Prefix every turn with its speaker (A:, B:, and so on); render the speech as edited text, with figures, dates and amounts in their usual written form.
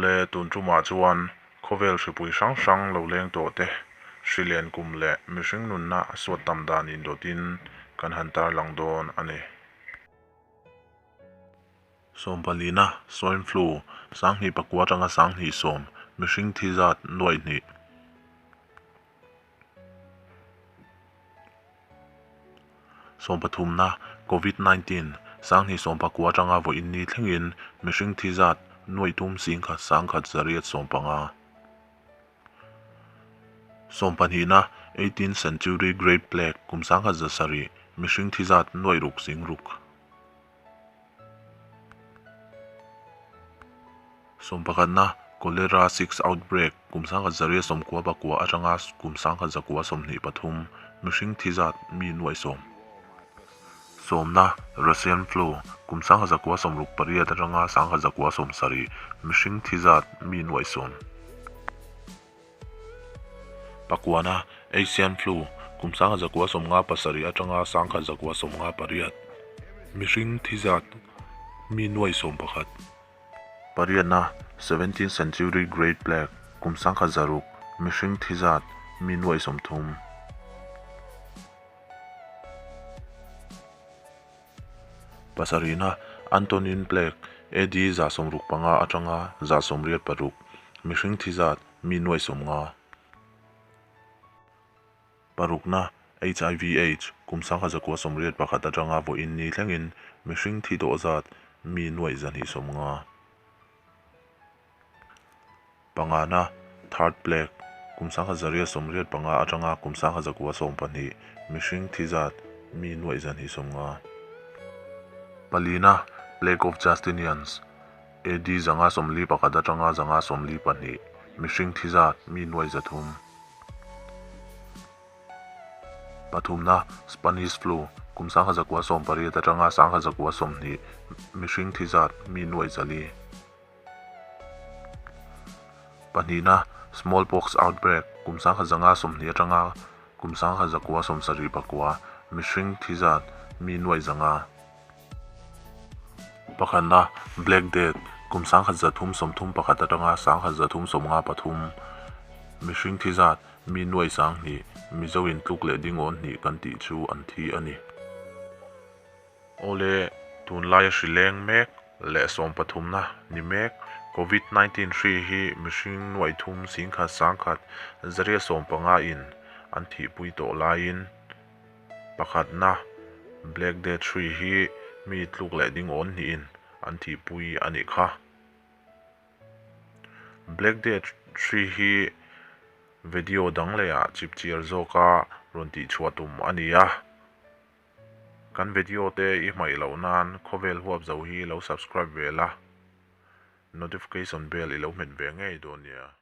A: Awle, tun tumah chuan khawvel hripui hrang hrang lo leng tawh te hri len kum leh mihring nunna a suat tam dan indawtin kan han tarlang dawn a ni. Sawmpalina, Swine flu, 2009 atanga 2010, mihring thi zat nuaih hnih. Sawmpathumna, Covid 19, 2019 atanga vawiin ni thlengin mihring thi zat nuaih tum singkhat sangkhat zariat sawmpanga. Sawmpahnihna, Eighteenth century Great Plague, kum 1700, mihring thi zat nuaih ruk sing ruk. Sawmpakhatna, Cholera Six Outbreak, kum 1999 atanga kum 1923, mihring thi zat mi nuaih sawm. Sawmna, Russian Flu, kum 1968 atanga 1970, mihring thi zat mi nuaih sawm. Pakuana, Asian Flu, kum 1957 atanga 1958, mihring thi zat mi nuaih sawm pakhat. Pariatna, Seventeenth Century Great Plague, kum 1600, mihring thi zat mi nuaih sawmthum. Pasarihna, Antonine Plague, AD 165 atanga 186, mihring thi zat mi nuaih sawmnga. Parukna, HIV Aids, kum 1981 atanga vawiin ni thlengin mihring thi tawh zat mi nuaih zahnih sawmnga. Pangana, Third Plague, kum 1985 atanga kum 1912, mihring thi zat mi nuaih zahnih sawmnga. Palina, Plague of Justinians, AD 541 atanga 542, mihring thi zat mi nuaih zathum. Pathumna, Spanish Flu, kum 1918 atanga 1920, mihring thi zat mi nuaih zali. Pahnihna, Smallpox Outbreak, kum 1920 atanga kum 1979, mihring thi zat mi nuaih zanga. Pakhatna, Black Death, kum 1331 atanga 1353, mihring thi zat mi nuaih 2000, Mizo in tluk leh dingawn hnih kan tih chu an thi a ni. Awle, tunlaia hri leng mek leh sawmpathumna ni mek Covid 19 hri hi mihring nuaih thum singkhat sangkhat zariat sawmpanga in an thihpui tawh laiin pakhatna Black Death hri hi mi tluk leh dingawn hnihin an thihpui a nih kha. Black Death hri hi video dang lehah chipchiar zawka rawn tihchhuah tum a ni a. Kan video te i hmaih loh nan khawvel huap zo hi lo subscribe ve la, notification bell i lo hmet ve ngei dawn nia.